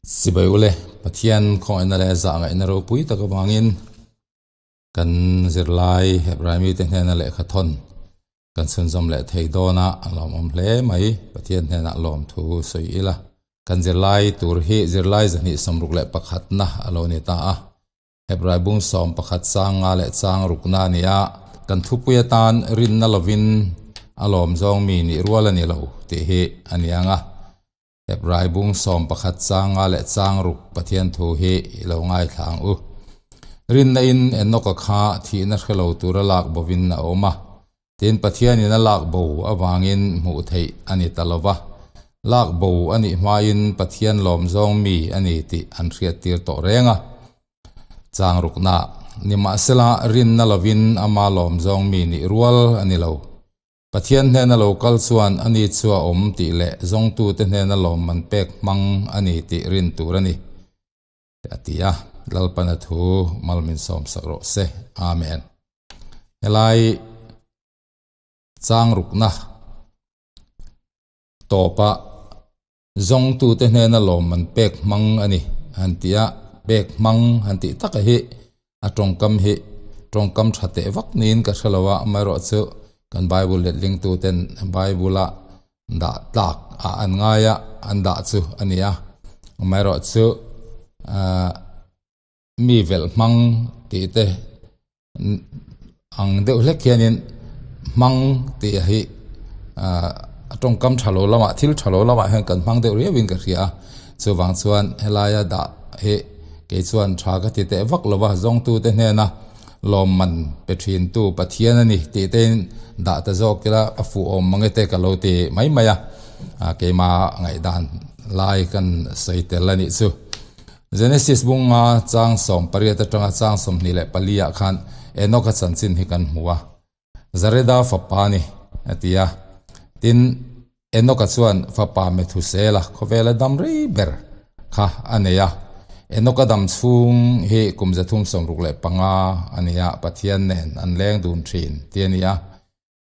Sibai ule, Pathian khawngaihna leh zahngaihna ropui tak avangin kan zirlai Hebrai mite hnena lehkha thawn kan chhunzawm leh thei dawn a, a lawmawm hle mai. Pathian hnenah lawmthu sawi ila. Kan zirlai tur hi zirlai zahnih 61na a lo ni ta a. Hebrai bung 11 chang nga leh chang rukna a ni a, kan thupui atan rinna lovin a lawm zawng mi nih rual a ni lo tih hi a ni ang a. Hebrai bung 11 chang nga leh chang ruk Pathian thu hi i lo ngaithla ang u. Rinna in Enoka kha thihna hre lo tura lak bovin a awm a, tin Pathianin a lak bo avangin hmuh theih a ni ta lo va. Lak bo a nih hmain Pathian lawm zawng mi a ni tih an hriattir tawh reng a. Chang rukna, Nimahsela rinna lovin ama lawm zawng mi nih rual a ni lo. Pathian hnena lo kal chuan a ni chu a awm tih leh zawngtute hnena lawmman pek hmang a ni tih rin tur a ni, a ti a. Lalpana thu mal min sawmsak rawh se. Amen. Helai chang rukna tawpa zawngtute hnena lawmman pek hmang a ni han ti a, pek hmang han tih taka hi a tawngkam hi tawngkam tha teh vak niin ka hre lo a, amaherawhchu kan Bible letlingtuten Bible-a dah tlak ah an ngai a, an dah chu a ni a, amaherawhchu ahh mi velh hmang tih te ang deuh hlek hianin hmang tih hi ahh a tawngkam tha lo lamah thil tha lo lamah hian kan hmang deuh riau in ka hria a chuvang chuan helaia dah hi kei chuan tha ka ti teh vak lo va zawngtute hnena lawmman pe thin tu Pathian a ni tih te in dah ta zawk ila a fuh awm mang e te ka lo ti mai mai a ah keimah ngaihdan lai kan sawi tel a nih chu. Genesis bunga chang 18 atanga chang 24 ah khan Enoch-a chanchin hi kan hmu a, Zareda fapa a ni, a ti a. Tin, Enoch-a chuan fapa Methusela khawvela dam rei ber kha a nei a. Enoch-a dam chhung hi kum 365 a ni a, Pathian nen an leng dun thin tih a ni a.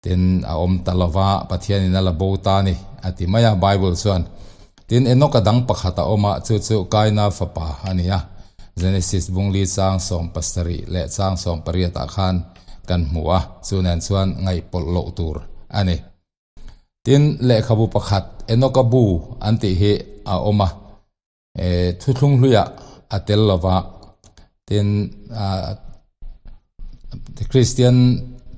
Tin, a awm ta lo va, Pathianin a la bo ta a ni, a ti mai a, Bible chuan. Tin, Enoch-a dang pakhat a awm a, chu chu Kaina fapa a ni a. Genesis bungli chang 17 leh chang 18 ah khan kan hmu a, chu nen chuan ngaihpawlh loh tur a ni. Tin, lehkhabu pakhat Enoch-a bu an tih hi a awm a, thuthlung hluiah a tel lo va, tin Kristian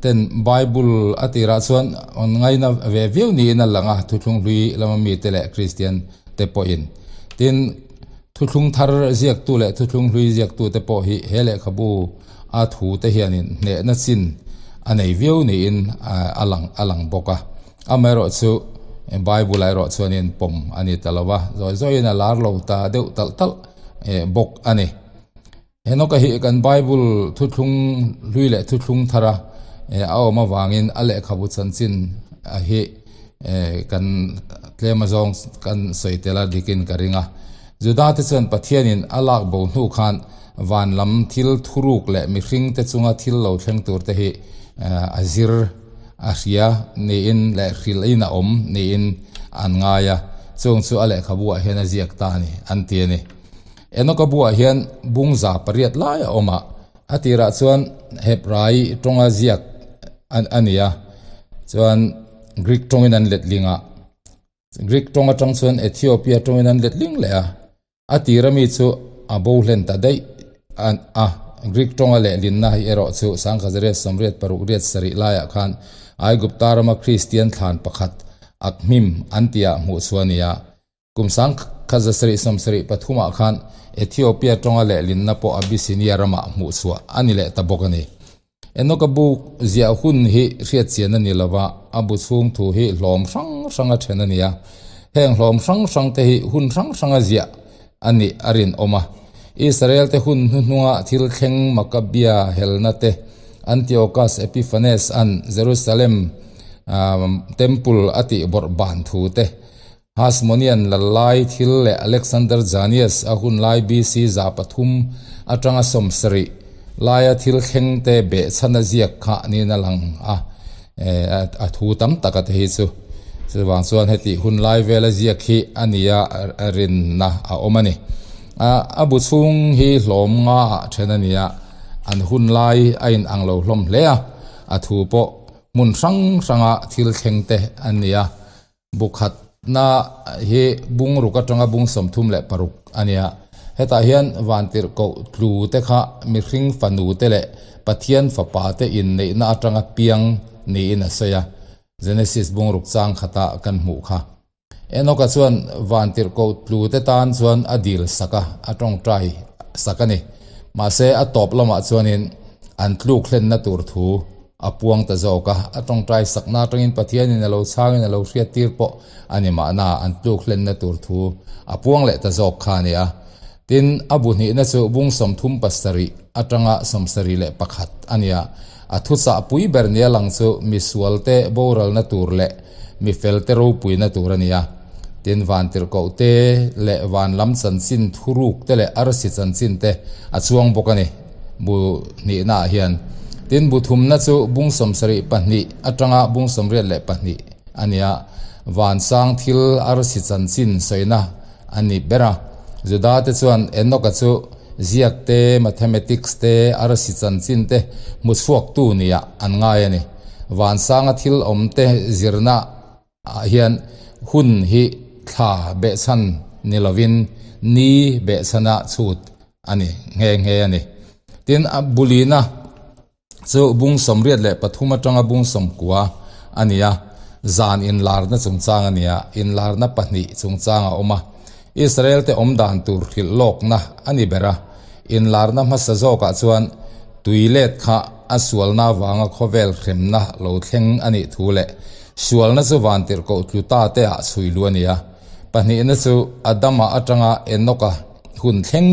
ten Bible a tirah chuan an ngaina ve viau niin a lang a, thuthlung hlui lama mite leh Kristian te pawhin. Tin, thuthlung thar ziaktu leh thuthlung hlui ziaktu te pawh hi he lehkhabu a thu te hianin hnehna chin a nei viau niin a lang a lang bawk a. Amaherawhchu Bible ah erawh chuanin pawm a ni ta lo va, zawi zawiin a lar lo ta deuh talh talh bawk a ni. Henoka hi kan Bible thuthlung hlui leh thuthlung thara a awm avangin a lehkhabu chanchin hi kan tlem azawng kan sawi tel a dikin ka ring a. Juda te chuan Pathianin a lak bo hnu khan van lam thil thuruk leh mihring te chunga thil lo thleng tur te hi a zir a hria niin leh hrilh in a awm niin an ngai a, chung chu a lehkhabu ah hian a ziak ta a ni an ti a ni. Enoka buah hian bung 800 lai a awm a, a tirah chuan Hebrai tawnga ziak a ni a, chuan Greek tawngin an letling a, Greek tawng atang chuan Ethiopia tawngin an letling leh a, A tir ami chu a bo hlen ta daih a, Greek tawnga lehlinna hi erawh chu 1987 laiah khan Aigupta rama Kristian thlan pakhat Akhmim an tihah hmuh chhuah a ni a. Kum 1773 ah khan Ethiopia tawnga lehlinna pawh Abyssinia ramah hmuh chhuah a ni leh ta bawk a ni. Enoka bu ziah hun hi hriatchian a ni lo va, a bu chhung thu hi hlawm hrang hranga then a ni a. Heng hlawm hrang hrang te hi hun hrang hranga ziah a nih a rinawm a. Israel te hun hnuhnunga thil thleng Makkabia helna te, Antiochus Epiphanes an Jerusalem Temple a tih bawrh ban thu te, Hasmonean lal lai thil leh Alexander Jannaeus a hun lai BC 300 atanga 70 laia thil thleng te behchhan a ziak kha niin a lang a, a thu tam tak a te hi chu. Chuvang chuan heti hun lai vela ziak hi a nia rinna a awm a ni. A bu chhung hi hlawm nga ah then a ni a, an hun lai a in ang lo hlawm hle a, a thu pawh hmun hrang hranga thil thleng te an ni a. Bu khatna hi bung ruk atanga bung 36 a ni a. Hetah hian vantirhkoh tlu te kha mihring fanu te leh Pathian fapa te inneihna atanga piang niin a sawi a, Genesis bung ruk chang khata kan hmuh kha. Enoka chuan vantirhkoh tlu te tan chuan a dil sak a, a tawngtai sak a ni. Mahse a tawp lamah chuanin an tluk hlenna tur thu a puang ta zawk a, a tawngtai sakna atangin Pathianin a lo chhangin a lo hriattir pawh a ni mahna an tluk hlenna tur thu a puang leh ta zawk kha a ni a. Tin, a bu hnihna chu bung 37 atanga 71 a ni a, a thuchah pui ber nia lang chu misualte boralna tur leh mifelte ropuina tur a ni a. Tin, vantirhkoh te leh van lam chanchin thuruk te leh arsi chanchin te a chuang bawk a ni bu hnihnaah hian. Tin, bu thumna chu bung 72 atanga bung 82 a ni a, vansang thil arsi chanchin sawina a ni ber a. Juda te chuan Enoch-a chu ziak te, mathematics te, arsi chanchin te hmu chhuaktu niah an ngai a ni. Vansanga thil awm te zirna ah hian hun hi thla behchhan ni lovin ni behchhana chhut a ni nghe nghe a ni. Tin, a bulina chu bung 83 atanga bung 90 a ni a, zan inlarna chungchang a ni a, inlarna pahnih chungchang a awm a. Israel te awm dan tur hrilh lawkna a ni ber a, inlarna hmasa zawkah chuan tui let kha a sualna avanga khawvel hremna lo thleng a nih thu leh sualna chu vantirhkoh tlu ta te ah chhui lu a ni a. Pahnihna chu Adama atanga Enoch-a hun thleng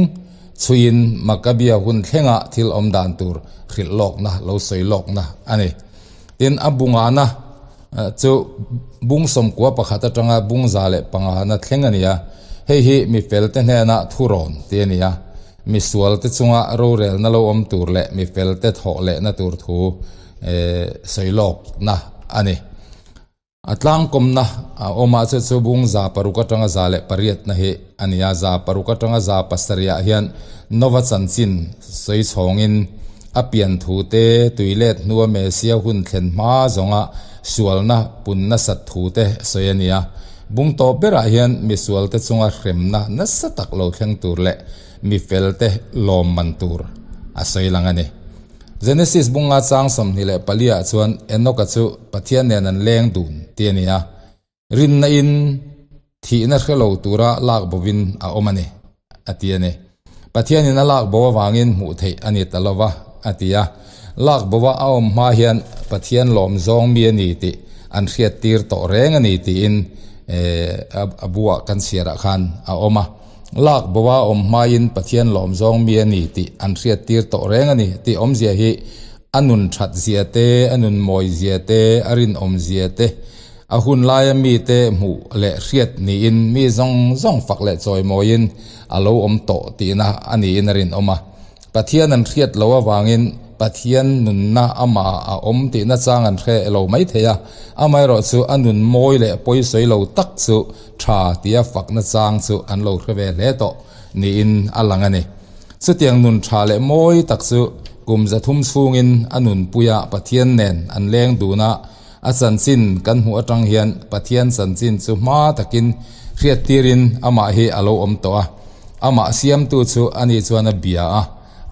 chhuiin Maccabea hun thlenga thil awm dan tur hrilh lawkna lo sawi lawkna a ni. Tin, a bungana chu bung 91 atanga bung 105 na thleng a ni a, hei hi mi felte hnena thurawn tih a ni a, mi sualte chunga rorelna lo awm tur leh mi felte thawh lehna tur thu sawi lawkna a ni. A tlangkawmna a awmah chu chu bung 600 atanga 108 na hi a ni a, 600 atanga 700 ah hian Nova chanchin sawi chhawngin a pian thu te, tuilet hnua Mesia hun thlen hma zawnga sualna pun nasat thu te sawi a ni a. Bung tawp berah hian misualte chunga hremna nasa tak lo thleng tur leh mifelte lawmman tur a sawi lang a ni. Genesis bunga chang 24 ah chuan Enoch-a chu Pathian nen an leng dun tih a ni a, rinna in thihna hre lo tura lak bovin a awm a ni, a ti a ni. Pathianin a lak bo avangin hmuh theih a ni ta lova, a ti a. Lak bova a awm hma hian Pathian lawm zawng mi a ni tih an hriat tir tawh reng a ni tiin a buah kan chhiarah khan a awm a. Lak boa awm hmain Pathian lawm zawng mi a ni tih an hriat tir tawh reng a ni tih awmzia hi a nun that zia te, a nun mawi zia te, a rinawm zia te, a hun laia mite hmuh leh hriat niin mi zawng zawng fak leh chawimawiin a lo awm tawh tihna a niin a rinawm a. Pathian an hriat lo avangin Pathian nunna amah a awm tihna chang an hre lo mai thei a, amaherawh chu a nun mawi leh pawisawi lo tak chu tha tia fakna chang chu an lo hre ve hle tawh niin a lang a ni. Chutiang nun tha leh mawi tak chu kum 300 chhungin a nunpuia Pathian nen an leng dun a, a chanchin kan hmuh atang hian Pathian chanchin chu hma takin hriat tirin amah hi a lo awm tawh a. Amah siamtu chu ani chuan a bia a,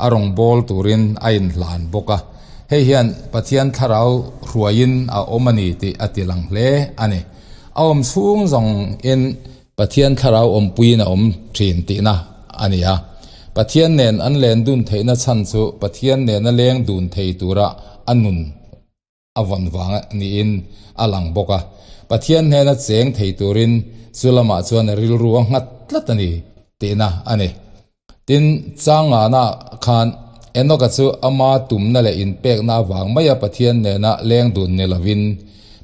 a rawn bawl turin a inhlan bawk a. Hei hian Pathian thlarau hruaiin a awm a ni tih a ti lang hle a ni. A awm chhung zawng in Pathian thlarau awmpuiin a awm thin tihna a ni a. Pathian nen an len dun theihna chhan chu Pathian nena leng dun thei tura a nun a vawn vang niin a lang bawk a. Pathian hnena cheng thei turin chu lamah chuan a rilru a nghat tlat a ni tihna a ni. Tin, changana khan Enoch-a chu ama tumna leh inpekna avang maia Pathian nena leng dun ni lovin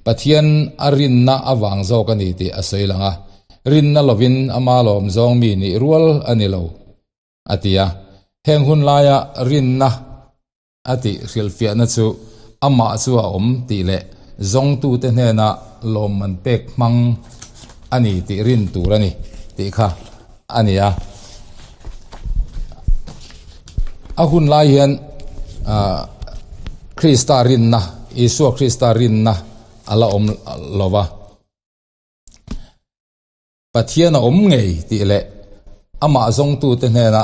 Pathian a rinna avang zawk a ni tih a sawi lang a. Rinna lovin ama lawm zawng mi nih rual a ni lo, a ti a. Heng hun laia rinna a tih hrilhfiahna chu amah chu a awm tih leh zawngtute hnena lawmman pek hmang a ni tih rin tur a ni tih kha a ni a. A hun lai hian Krista rinna, Isua Krista rinna a la awm lo va. Pathian a awm ngei tih leh amah zawngtute hnena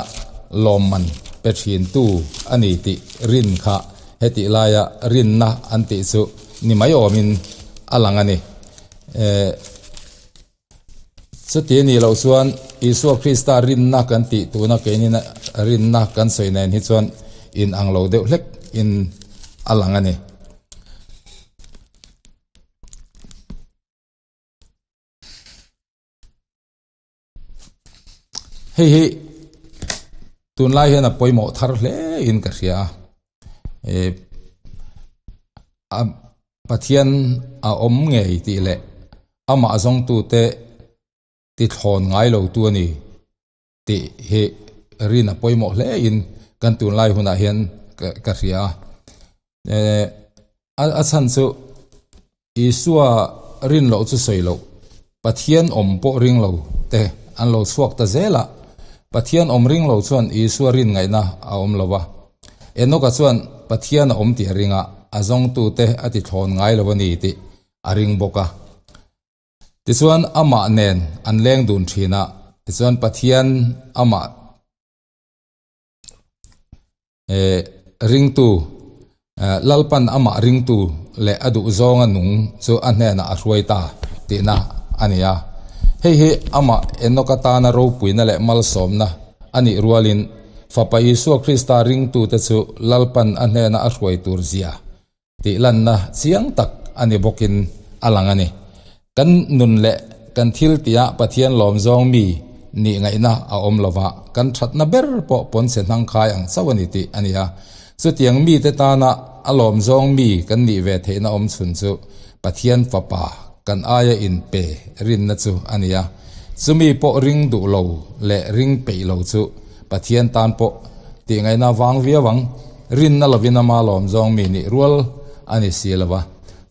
lawmman pe thintu a ni tih rin kha hetih laia rinna an tih chu ni mai awmin a lang a ni. Chuti a nih loh chuan Isua Krista rinna kan tih tuna keinin rinna kan sawi nen hi chuan inang lo deuh hlek in a lang a ni. Hei hi tunlai hian a pawimawh thar hle in ka hria a eh a Pathian a awm ngei tih leh amah zawngtute tithlawn ngai lo tu a ni tih hi rin a pawimawh hle in kan tunlai hunah hian ka hria a eh a chhan chu Isua rin loh chu sawi loh Pathian awm pawh ring lo te an lo chhuak ta zel a Pathian awm ring lo chuan Isua rin ngaihna a awm lo va Enoka chuan Pathian a awm tih a ring a a zawngtute a tithlawn ngai lo a ni tih a ring bawk a. Tichuan amah nen an leng dun thin a, tichuan Pathian amah eh ringtu eh Lalpan amah ringtu leh a duh zawnga nung chu a hnenah a hruai ta tihna a ni a. Hei hi amah Enoka tana ropuina leh malsawmna a nih rualin Fapa Isua Krista ringtute chu Lalpan a hnena a hruai tur zia Tih lanna chiang tak a ni bawkin a lang a ni. Kan nun leh kan thil tihah Pathian lawm zawng mi nih ngaihna a awm lo va, kan thatna ber pawh pawnchhe hnangkhai ang chauh a ni tih a ni a. Chutiang mite tana a lawm zawng mi kan nih ve theihna awm chhun chu Pathian Fapa kan aia inpe rinna chu a ni a. Chumi pawh ring duh lo leh ring peih lo chu Pathian tan pawh tih ngaihna vang viau ang. Rinna lovin ama lawm zawng mi nih rual a ni si lo va.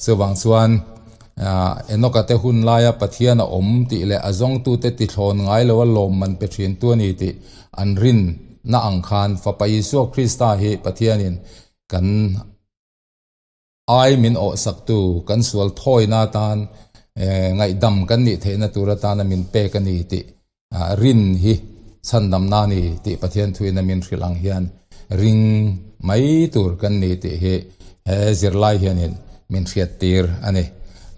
Chuvang chuan Enoka te hun laia Pathian a awm tih leh a zawngtute tithlawn ngai lo a lawmman pe thintu a ni tih an rinna ang khan Fapa Isua Krista hi Pathianin kan Ai min awhsaktu kan sual thawina atan ngaihdam kan nih theihna tur atana min pek a ni tih rin hi chhandamna a ni tih Pathian thuin a min hrilh ang hian ring mai tur kan ni tih hi he zirlai hianin min hriattir a ni.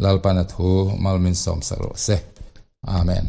Lalpan a thu mal min sawmsak rawh se. Amen.